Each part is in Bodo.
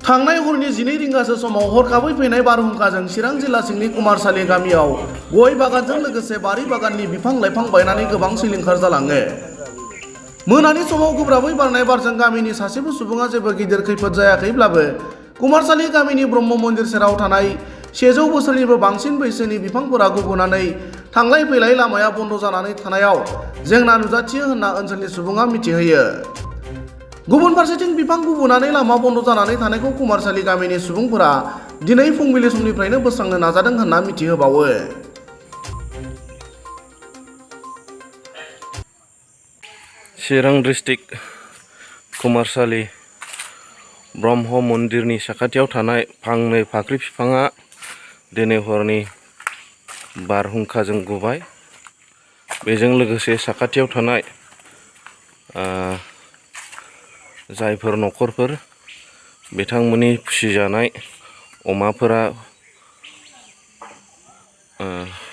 थांनाय हरनि 12 रिंगासो समाव हरखाबै फैनाय बारहुंखाजों चिरां जिल्ला सिंनि कुमारसालि गामियाव गय बागानजों लोगोसे बारि बागाननि बिफां लाइफां बायनानै गोबां सिलिंखार जालाङो। मोनानि समाव गोब्राबै बारनाय बारजों गामिनि सासेबो सुबुङा जेबो गिदिर खैफोद जायाखैब्लाबो कुमारसालि गामिनि ब्रह्म मन्दिर सेराव थानाय 100 बोसोरनिबो बांसिन बैसोनि बिफांफोरा गुबुनानै थांलाय फैलाय लामाया बन्द जानानै थानायाव जेंना नुजाथियो होनना ओनसोलनि सुबुङा मिथिहोयो। गुबुन फारसेथिं बिफां गुबुनानै लामा बन्द जानानै थानायखौ कुमारसालि गामिनि सुबुंफोरा दिनै फुंबिलि समनिफ्रायनो बोस्रांनो नाजादों होनना मिथिहोबावो। चिरां डिस्ट्रिक्ट कुमारसालि ब्रह्म मन्दिरनि साखाथियाव थानाय फांनै फाख्रि बिफाङा दिनै हरनि बारहुंखाजों गुबाय। बेजों लोगोसे साखाथियाव थानाय जायफोर न'खरफोर बिथांमोननि फिसिजानाय अमाफोरा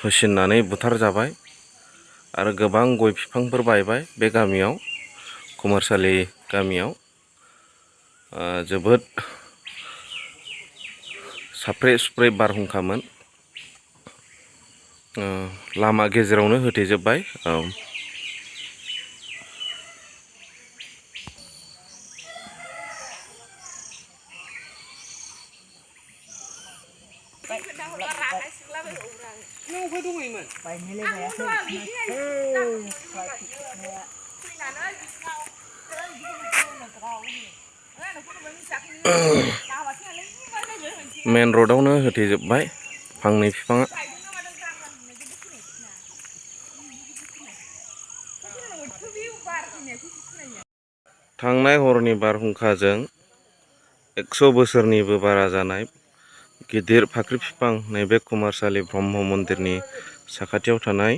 होसिननानै बुथारजाबाय आरो गोबां गय बिफांफोर बायबाय। बे गामियाव कुमारसालि गामियाव जोबोद साफ्रे सुफ्रे बारहुंखामोन। लामा गेजेरावनो होथेजोब्बाय। मेन रडावनो होथेजोब्बाय फांनै बिफाङा। थांनाय हरनि बारहुंखाजों 100 बोसोरनिबो बारा जानाय गिदिर फाख्रि बिफां नैबे कुमारसालि ब्रह्म मन्दिरनि साखाथियाव थानाय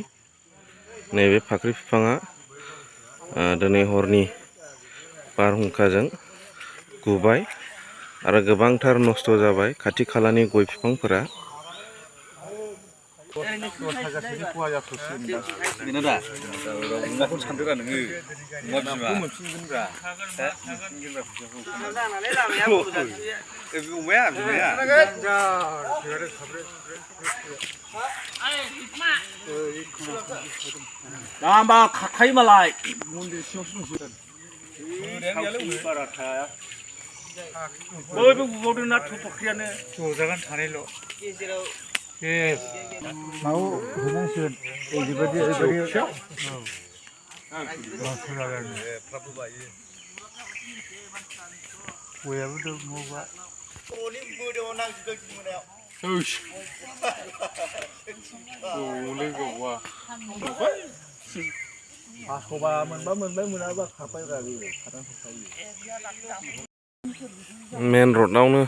नैबे फाख्रि बिफाङा दिनै हरनि बारहुंखाजों गुबाय आरो गोबांथार नस्थ' जाबाय खाथि खालानि गय बिफांफोरा। बयबो गुबावदों ना थफाख्रियानो जजागोन थानायल' गेजेराव माव होनांसिगोन ओरैबायदि गयाबो दं मावबा न'नि बोरियाव नांजोबदों मोनायाव हास'बा मोनबा मोनबाय मोनाबा खाबाय मेन रडावनो